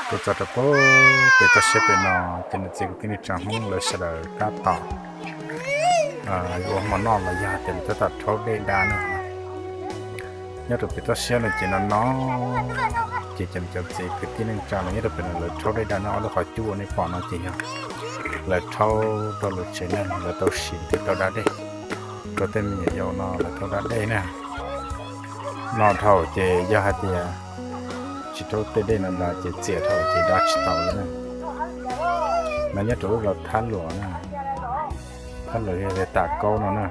Kuv txog rau pem toj siab pem no, ces niam txiv kwv tij neej tsa Hmoob lawv sawv daws tab tom yuav ua hmo noj los yog hais tias lawv tab tom rhaub dej da no. Nyob rau pem toj siab no ces no no, ces cov niam cov txiv kwv tij neej tsa los nyob rau pem no lawv rhaub dej da no. Ob lub qhov cub uas nej pom no ces yog lawv rhaub rau lawv tsev neeg, lawv tau siv thiab tau da dej rau tej me nyuam yaus no lawv tau da dej na. No dhau ces yog hais tias tsis rhaub tej dej no da ces txias dhau ces da tsis tau li na. No nyob rau lub zos Thab Luam na, Thab Luam yog li Tam Kaub no na.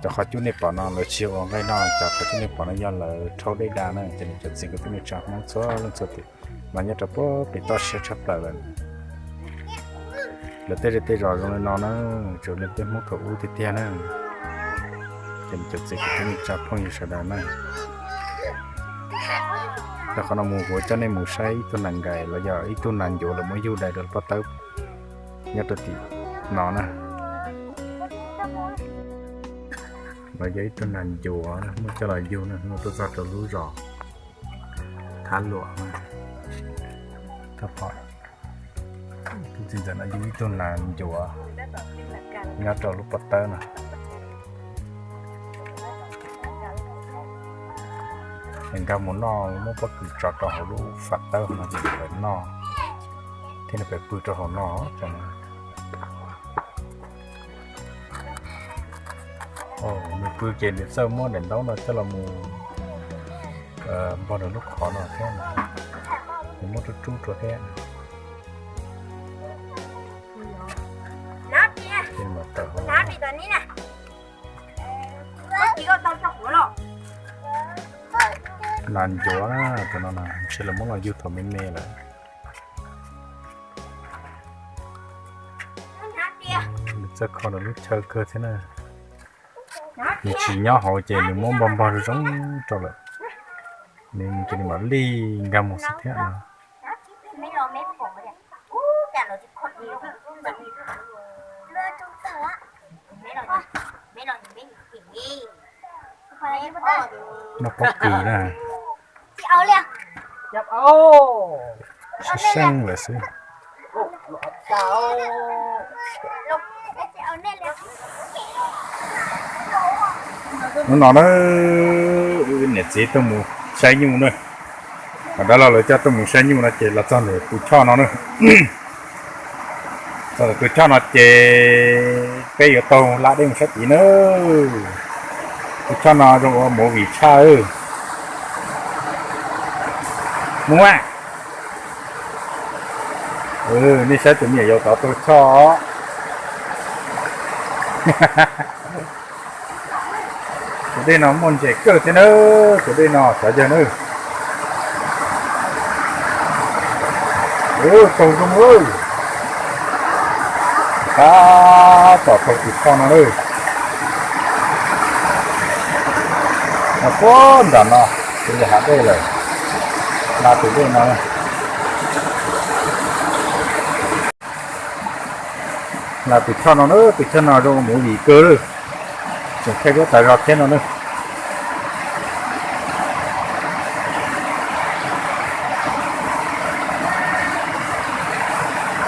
Cov qhov cub nej pom no lawv tsis yog ua nqaij noj, cov qhov cub nej pom no yog lawv rhaub dej da na. Ces niam cov txiv kwv tij neej tsa Hmoob txhua leej txhua tus mas nyob rau pem toj siab tshaj plaws lawm. Lawv tej zej tej zos zoo li no na, tsuas yog tej Hmoob thaum ub tiag tiag na. Ces niam cov txiv kwv tij neej tsa phooj ywg sawv daws na, rau qhov no mus kuv coj nej mus saib ib tug nas nkais los yog ib tug nas ncuav lawv muab yug dai rau pob tawb nyob rau tim no na. Los yog ib tug nas ncuav muab coj los yug no, tuaj txog rau lub zos Thab Luam. Tus txiv ntxawm no yug ib tug nas ncuav nyob rau lub pob tawb no. Es nkag mus noj, muab pob kws tso rau hauv lub fam tawb no ces lawv noj, thiab nws pem pw rau hauv no. Nws pw ces nws txawj muab daim ntaub no coj los mus npog nws lub qhov no thiab, nws muab rub rub rau thiab. Nas ncuav na, tus no na ntshe lawv muab los yug thaum me me lawm. Nws txawj kho nws lub chaw kawg thiab na. Nws tsis nyob hauv ces nws muab npog npog zoo zoo rau lawm, nws ces nws mam li nkag mus xwb thiab no. Noj pob kws na. Seej seej lawm xwb. Hnub no na, wb niam txiv tuaj mus saib nyuj na. Thaum dab laug lawv coj tuaj mus saib nyuj no ces los txog ntawm tus choj no na. Txog ntawm tus choj no ces peb yuav taug hla dej mus sab tid na. Tus choj no zoo ua movie tshaj. Mus a. Nej saib tus me nyuam yaus tod taug choj. Tus dej no muaj ntses kawg thiab na, tus dej no xyov yawg na. Taug zoo, tab tom taug tus choj no na. Puag nram no, tus li hav dej lawm, hla tus dej no. Hla tus choj no na, tus choj no zoo movie kawg lawm. Tseem thaij duab tas zog thiab no na.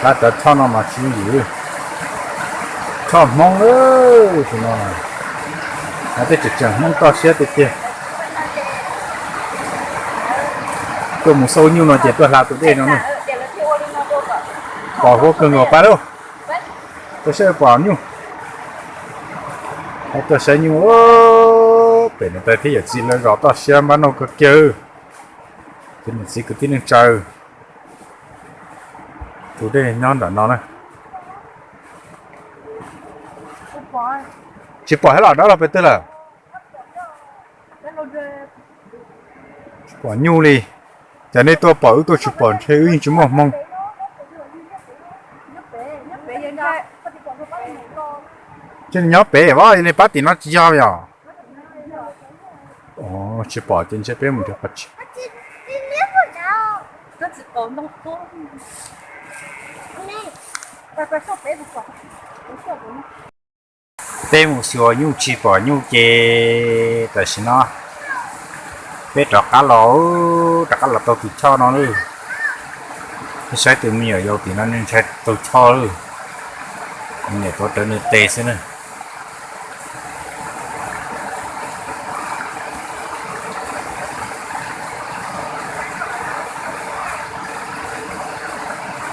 Hla cov choj no mas tsis yooj yim, choj Hmoob lawm tus no. Tej tseem tseem Hmoob toj siab tiag tiag. Tuaj mus xauj nyuj no ces tuaj hla tus dej no na. Pom huab kawg nkaus pab lauj. Tuaj saib pom nyuj. Tuaj saib nyuj, pem niam tais thiab yawm txiv lawv zos toj siab npab noj kawg kiag. Ces niam txiv kwv tij neej tsa, tus dej nyob nram no na. Tsis pom thiab los dab laug pem twg lawm? Tsis pom nyuj li. Cas nej tuaj pom wb tuaj tsis pom, ntshe wb yeej tsis muaj hmoo. Nyob pem, nyob pem, nej pab tim no tsis yog yom? Tsis pom ces ntshe peb mus nrhiav qhov tsis. Peb mus xyuas nyuj tsis pom nyuj ces tam sim no peb rov qab los, rov qab los taug tus choj no lawm. Saib tus me nyuam yaus tim no nws ntshai tau choj lawm. Nws niam tuav rawv nws tes xwb na.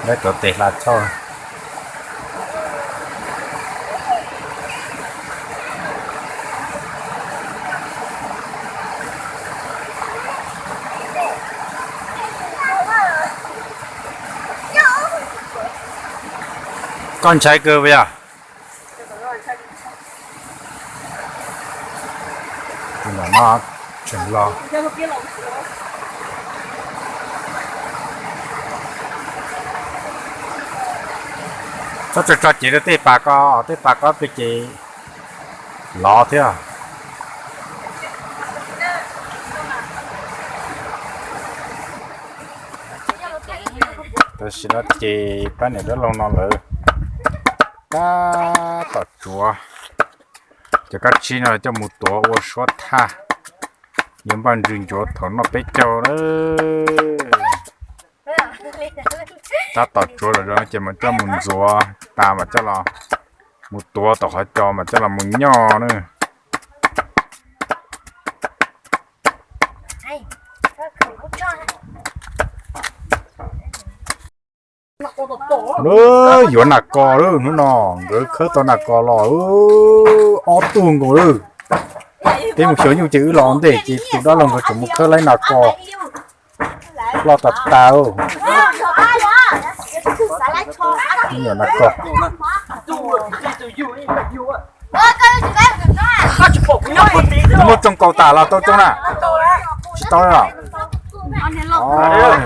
Lawv tuav tes hla choj. Koj ntshai kawg puas yog? Tus no tseem los. Txhob tso tso cev rau tej pas ko, tej pas ko peb ces lov thiab. Tam sim no ces pab niam dab laug no lawv tab tom tsuav cov kab tsib no coj mus tuav ua suab thaj, yuav npaj ntsws ncuav thaum noj peb caug lawm. Tab tom tsuav zom zaws ces mam coj mus ntxuav tas mam coj los mus tuav tom qhov cos mam coj los mus nyoj na. Yuav nas kos lawm hnub no, nkawd khawb tau nas kos los ob tug nkaus lawm. Peb mus xyuas nyuj ces wb los ntej ces tus dab laug nkawd tseem mus khawb laib nas kos. Loj tas tas. Nas kos. Muab tsoo kaus tas los tau tsoo na? Tsis tau os.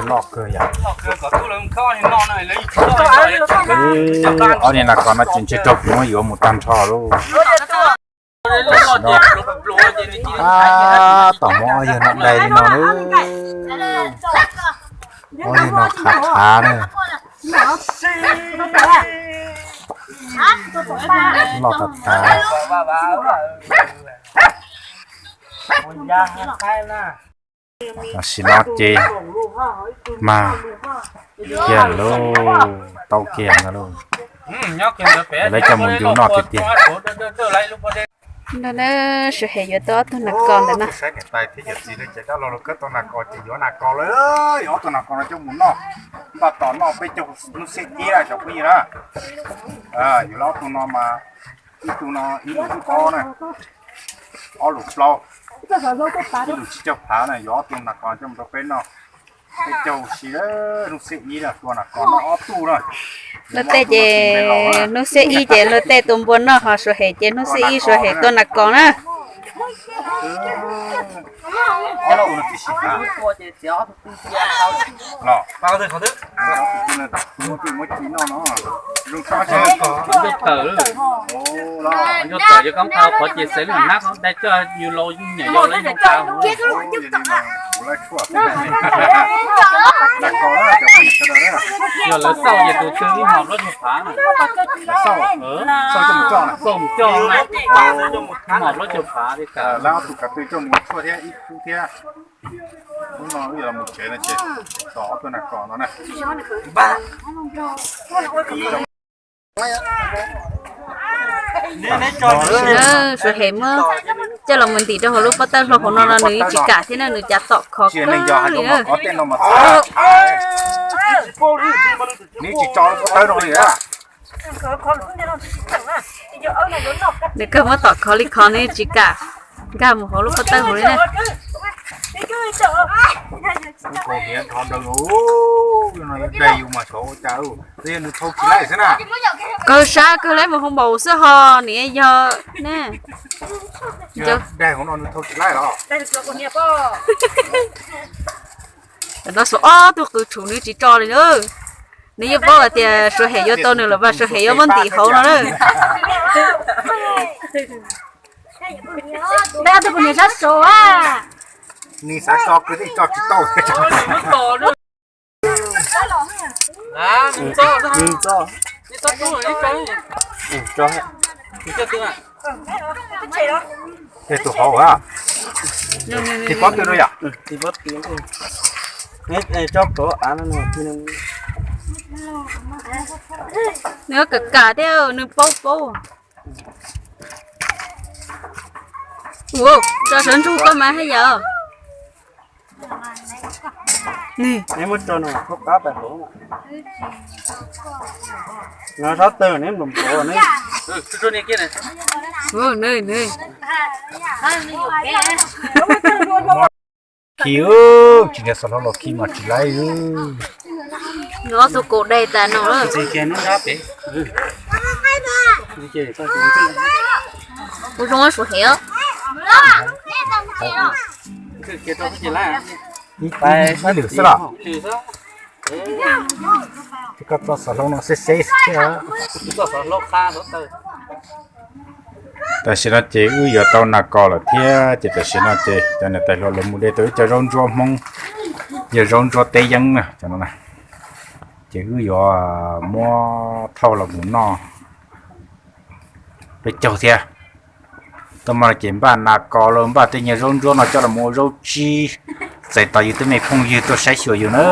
Loj kawg yam. Ob niag nas kos no ces ntshe raug kuv muab yuav mus tag nrho lauj. Tab tom muab ob yawg no dai li no lauj. Ob yawg no qhav qhav na. Loj tas tas. Tam sim no ces mag kiag lauj, tau kiag ntag lauj. Lawv coj mus ncu noj tiag tiag. Suav hem yuav tau ob tug nas kos ntawm no. Ces dab laug khawb tau nas kos ces yuav nas kos lawm, yuav ob tug nas kos no coj mus noj. Npaj tos noj peb caug hnub xiab ib na cov phooj ywg na. Yuav ob tug no mas ib tug no ib lus ob na, ob lus plaub, ib lus tsib caug phav na, yuav ob tug nas kos coj mus rau peb noj. Peb caug si hnub xiab ib na tua nas kos noj ob tug na. Luag tej ces hnub xiab ib ces luag tej tua npua noj, ho suav hem ces hnub xiab ib suav hem tua nas kos na. Ncua tawm yuav koob tau qhov ces xeev lwm hnab qhov dai coj yus laus nyuam yaus lawv zoo tas. Yog lawv xauj ces tus twg ib hmos plaub caug phav na. Xauj mus coj, hmos plaub caug phav li cas. Hnub no wb yuav los mus tsev no ces tos ob tug nas kos no na. Tam sim no suav hem muab coj los mus ntim rau hauv lub pob tawb hlau hauv no no nws yeej tsis kam thiab na, nws cav tom khov kawg li na. Nws kawg muab tom khov li khov nws tsis kam nkag mus hauv lub pob tawb hauv li na. Kawg sab kawg laib mus hauv npaum xwb ho niam yog ne. Tam no suav ob tug qws tshum nws tsis tso li na. Nws yeej paub hais tias suav hem yuav tau nws los mas suav hem yuav muab ntim hauv no na. Peb ob tug kuv niam sab saud a. Nws xav tso kwv tij tso tsis tau. Tej tus hauv a. Tis pob tw rau yom. Tso kov av no. Nws kam kam thiab nws paub paub. Ua, tso sawv ntsug koj mas haj yam. Nws, nws, nws, khi, tsis nrhiav xov hlau los khi mas tsis laib. Nws ob tug kaus dai tas no lawm. Kuv zoo suav hev. Ib, ib lwm xwb los? Koj tso xov hlau no xeb xeb thiab. Tam sim no ces wb yuav tau nas kos lawm thiab ces tam sim no ces cov niam tais hluas lawv mus de tau ib co zaub ntsuab Hmoob, yog zaub ntsuab teb yeeb na cov no na. Ces wb yuav muab thauj los mus noj peb caug thiab. Tau mas ces npaj nas kos los npaj tej nyuag zaub ntsuab no coj los ua zaub tsib, txais tos yus tej me phooj ywg tuaj saib xyuas yus na.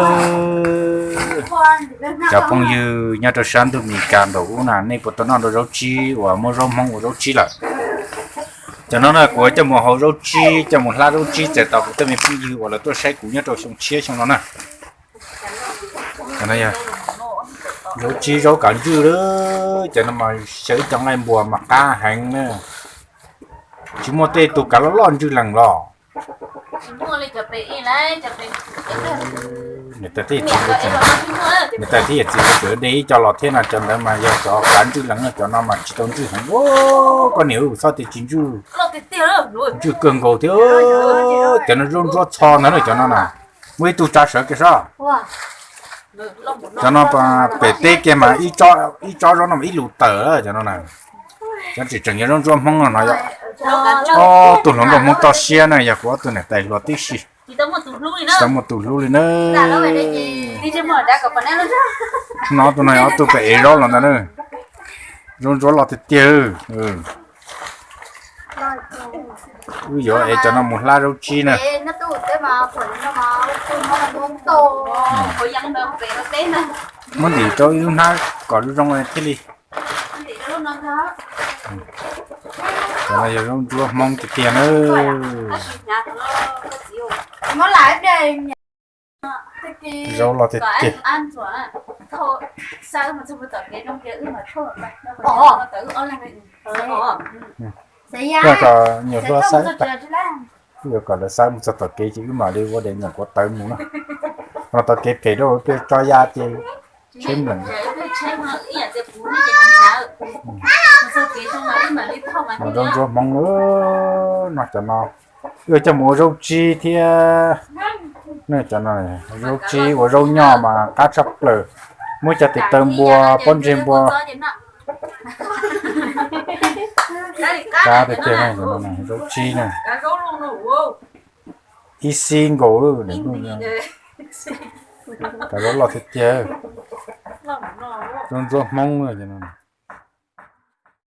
Cov phooj ywg nyob rau sab ntuj Mes Kas nraum ub na, nej puas tau noj rau zaub tsib uas muab zaub Hmoob ua zaub tsib lawm? Cov no na kuv coj mus hau zaub tsib, coj mus hlab zaub tsib txais tos kuv tej me phooj ywg uas lawv tuaj saib kuv nyob rau xyoo tshiab xyoo no na. Zaub tsib zaub kav ntswj lawm, cov no mas xyaw ib co nqaij npuas mas qab heev na. Tsis muaj tej tus kav loj loj ntswj lees los? Niam tais thiab yawm txiv, niam tais thiab yawm txiv kuv tseem de ib co los thiab no, cov ntawd mas yog cov kav ntswj lees no, cov no mas tsis tau ntswj heev. Koj niam, txhob tias tsis ntswj, ntswj kawg nkaus thiab. Cov no zaub ntsuab txho ntawd na, cov no na. Muaj ib tug tsa sawv kiag sab. Cov no pem teb kiag mas ib tsob zaub no mas ib lus tawm cov no na. Cov tseem tseem yog zaub ntsuab Hmoob no no yog ob tug hluas nkauj Hmoob toj siab na, yog kuv ob tug niam tais hluas tib si. Tsis tau muaj tus hlub li na. No tus no ob tug pem ev zaub los ntag na. Zaub ntsuab loj tiag tiag. Wb yuav ev cov no mus hlab zaub tsib na. Muab ntim rau ib lub hnab kom zoo zoo thiaj li. Cov no yog zaub ntsuab Hmoob tiag tiag na. Zaub loj tiag tiag. Koj kom nyuam hlua xawb, wb yuav kom lawv xawb mus txog tom kev ces wb mam li ua daim nyuam kuav tawv mus na. Qhov no tom kev phem dua, peb tso ya ces tsheb mleem. Mus zaub ntsuab Hmoob no, cov no wb coj mus ua zaub tsib thiab. Cov no zaub tsib ua zaub nyoj mas qab tshaj plaws. Muab cov tes taw npua, pob ntseg npua. Qab tiag tiag, zaub tsib na. Ib xib nkaus lawm. Cov zaub loj tiag tiag. Zaub ntsuab Hmoob na.